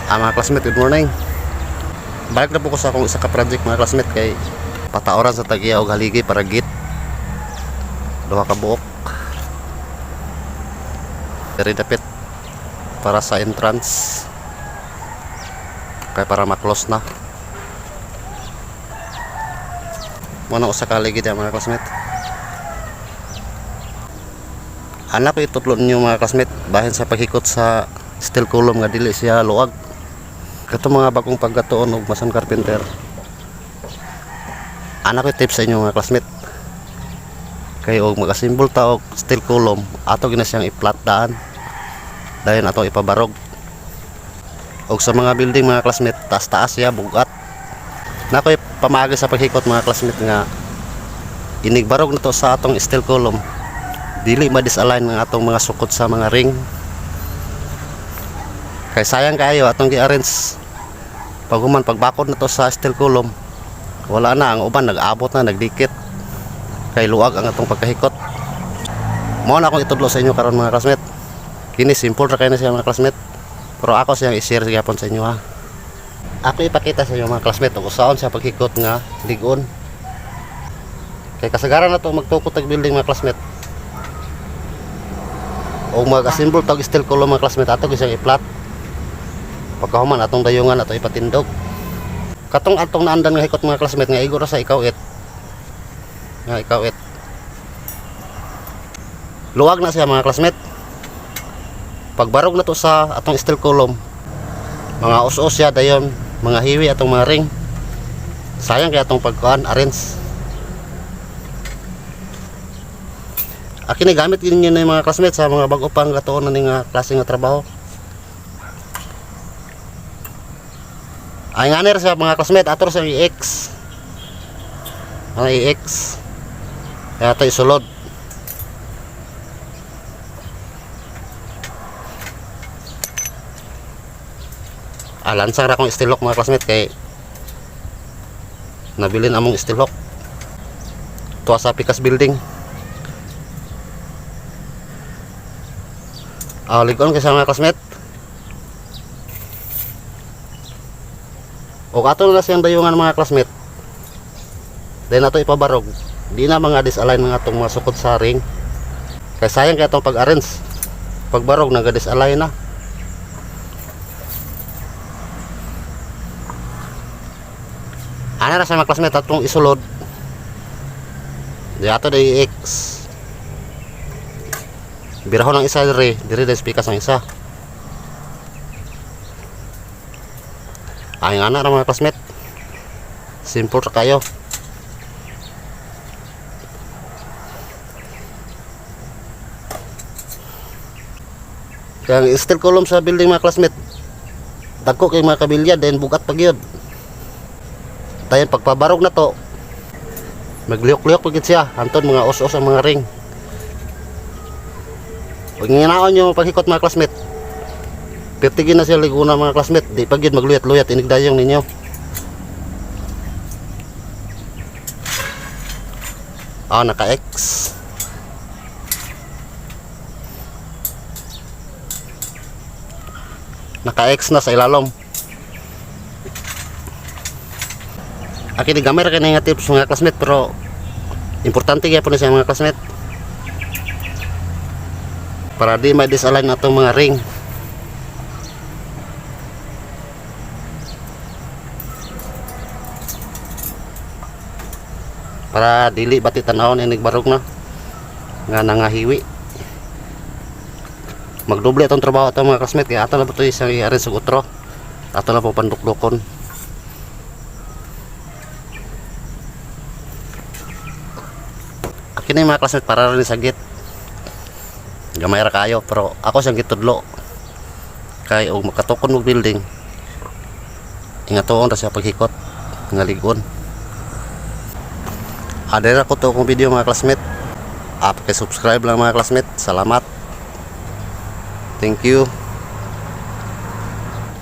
Mga classmate, good morning. Balik na po ko sa akong isa ka project, mga classmate, kay pataoran sa tagiya og haligi para git. Duha ka buok. Diri dapit para sa entrance. Kay para ma-close na. Mao na usa ka haligi diya, mga classmate. Anak ko itutlo ninyo, mga classmate, bahin sa paghikot sa steel column nga dili siya luag. Kato mga bagong pagkatuon og mason carpenter. Anak ko tips sa inyo, mga classmate. Kay og mag-assemble ta og steel column, ato gina siyang i-flat daan. Dayon ato ipabarog. Og sa mga building, mga classmate, taas-taas siya bugat. Nakoy pamaagi sa paghikot, mga classmate, nga inigbarog na to sa atong steel column. Dili ma-disalign ang atong mga sukot sa mga ring. Kay sayang kayo atong gi-arrange. Pag human pagbakod na to sa steel column, wala na ang uban, nag-abot na, nagdikit. Kay luag ang atong pagkahikot. Mao na akong itudlo sa inyo karon, mga classmate. Kini simple ra kay na siya, mga classmate. Pero ako siyang i-share gyapon sa inyo ha. Ako ipakita sa inyo, mga classmate, ug usaon siya paghikot nga ligon. Kay kasagaran na to magtukod tag building, mga classmate. O mag-assemble tag steel column, mga classmate, ato siyang i-flat. Pagkahuman atong dayungan ato ipatindog. Katong atong naandan nga hikot, mga classmate, nga igo ra sa ikaw it. Nga ikaw it. Luwag na siya, mga classmate. Pagbarog na to sa atong steel column, mga us-us siya dayon, mga hiwi atong mga ring. Sayang kay atong pagkuan arrange. Akin ni gamit ninyo na yung mga classmate sa mga bago pang gatuon na ning nga klase nga trabaho. Ay nga nir siya, mga classmate, ato sa i-X. Ang i-X. Kaya ito isulod. Lansang ra akong steel hook, mga classmate, kay nabilin among steel hook. Tuwa sa Pikas building. Ligon kay sa mga classmate. O ato na siyang dayungan, mga classmate. Then ato ipabarog. Di na mga disalign mga atong mga sukod sa ring. Kay sayang kay atong pag-arrange. Pagbarog naga-disalign na. Ana ra sa mga classmate atong isulod. Di ato di X. Birahon ang isa diri, diri dahil pikas ang isa. Ay nga na ra, mga classmate. Simple ra kayo. Kaya ang steel column sa building, mga classmate, dagko kay mga kabilya, then bugat pag yun. Dayon pagpabarog na to, magliyok-liyok pag yun siya. Anton mga os-os ang mga ring. Pag nginaon nyo paghikot, mga classmate, pirtigin na siya liguna, mga classmate. Di pag yun magluyat-luyat inigdayong ninyo. Naka-X. Naka-X na sa ilalom. Akin di gamay ra kay nga tips, mga classmate, pero importante gyapon ni siya, mga classmate, para di ma-disalign atong mga ring. Para dili bati tanawon inig barog na nga nangahiwi. Magdoble atong trabaho ato, mga classmate, kaya ato na po ito isang i-arrange sa utro. Ato na po pandukdukon. Akin na yung mga classmate para rin sa gate. Gamay ra kayo pero ako siyang gitudlo. Kay og makatukon og building, ingatuon ra siya paghikot nga ligon. Adera ko to akong video, mga classmate. Paki-subscribe lang, mga classmate. Salamat. Thank you.